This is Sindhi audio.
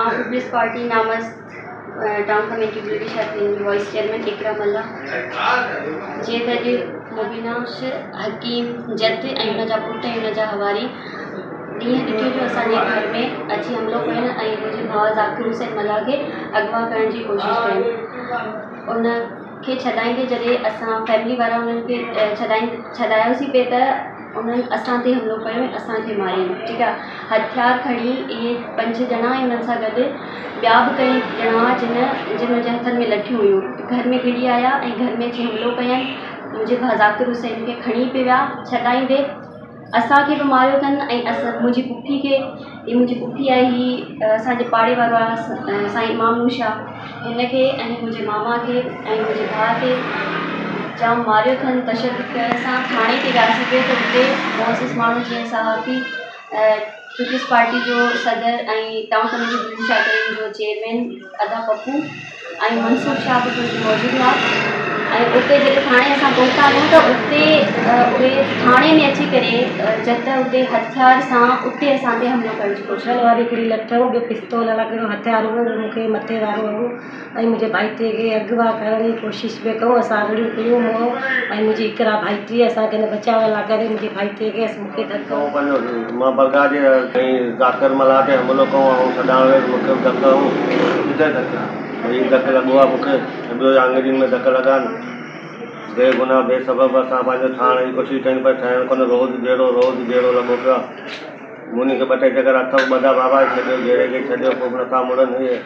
آئون پيپلز پارٽي نامزد ٽائون ڪميٽي بلڙي شاهه جي وائيس چيئرمين اقرا ملاح جيئن ته اڄ مبينا حڪيم جت ۽ ان جا پٽ ۽ ان جا حواري ڏينهن ڏٺي جو اسان جي گهر ۾ اچي حملو ڪين ۽ منهنجي ڀاء ذاڪر حسين ملاح کي اغوا ڪرڻ جي ڪوشش ڪين. ان کي ڇڏائيندي جڏهن اسان فيملي وارا انهن کي ڇڏائين ڇڏايوسين پئي ته انهن اسان تي حملو ڪيو ۽ اسان کي مارين ٺيڪ آهي هٿيار کڻي اهي پنج ڄڻا ۽ انهن سان گڏ ٻيا به ڪئي ڄڻا هئا جن جن جي هٿن ۾ لٺيون هيون گهر ۾ گهڙي آيا ۽ گهر ۾ اچي حملو ڪين منهنجي ڀاء ذاڪر حسين کي کڻي پئي ويا ڇڏائيندي اسان کي به ماريو اٿن ۽ اسان منهنجي پڦي کي هي منهنجي پڦي آهي هي اسان جي پاڙي وارو آهي سائين امام نور شاهه هن کي ۽ منهنجي ماما کي ۽ منهنجي ڀاء کي جام ماريو اٿن تشدد ڪيو اسان ٿاڻي تي وياسين پئي ته اتي معزز ماڻهو جيئن صحافي پيپلز پارٽي جو صدر ۽ ٽائون ڪميٽي بلڙي شاهه ڪريم جو چيئرمين ادا پپو ۽ منصور شاهه به اتي موجود هئا ۽ اتي جڏهن ٿاڻي اسان پهتا آهيون ته اتي اهي ٿاڻي ۾ اچي ڪري جت اتي هٿيار سان اتي اسان تي حملو ڪرڻ جي ڪوشش ڪئي. واري هڪڙي لٺ هو ٻيو پستول الاء ڪهڙو هٿيار هو اهو مون کي مٿي وارو هو ۽ منهنجي ڀائٽي کي اغوا ڪرڻ جي ڪوشش پيو ڪئون اسان رڙيون ڪيون مون ۽ منهنجي اقرا ڀائٽي اسان کي نه بچائڻ لاء ڪري منهنجي ڀائٽي کي مون کي ڌڪ ڪئون پنهنجو مان بغداد جي ۽ ذاڪر ملاح تي حملو ڪئون آئون سڏائڻ ويس مون کي به ڌڪ هنيو. ڪٿي ڌڪ هنيو؟ ڀئي ڌڪ لڳو آهي مون کي ۽ ٻيو آڱرين ۾ ڌڪ لڳا آهن. بي گناهه بي سبب اسان پنهنجو ٺاهڻ جي ڪوشش ڪيون پر ٺهڻ ڪونه روز جهيڙو روز جهيڙو لڳو پيو آهي. مون کي ٻه ٽي چڪر هٿ به ٻڌا بابا ڇڏيو جهيڙي کي ڇڏيو پوء به نٿا مڙن اهي.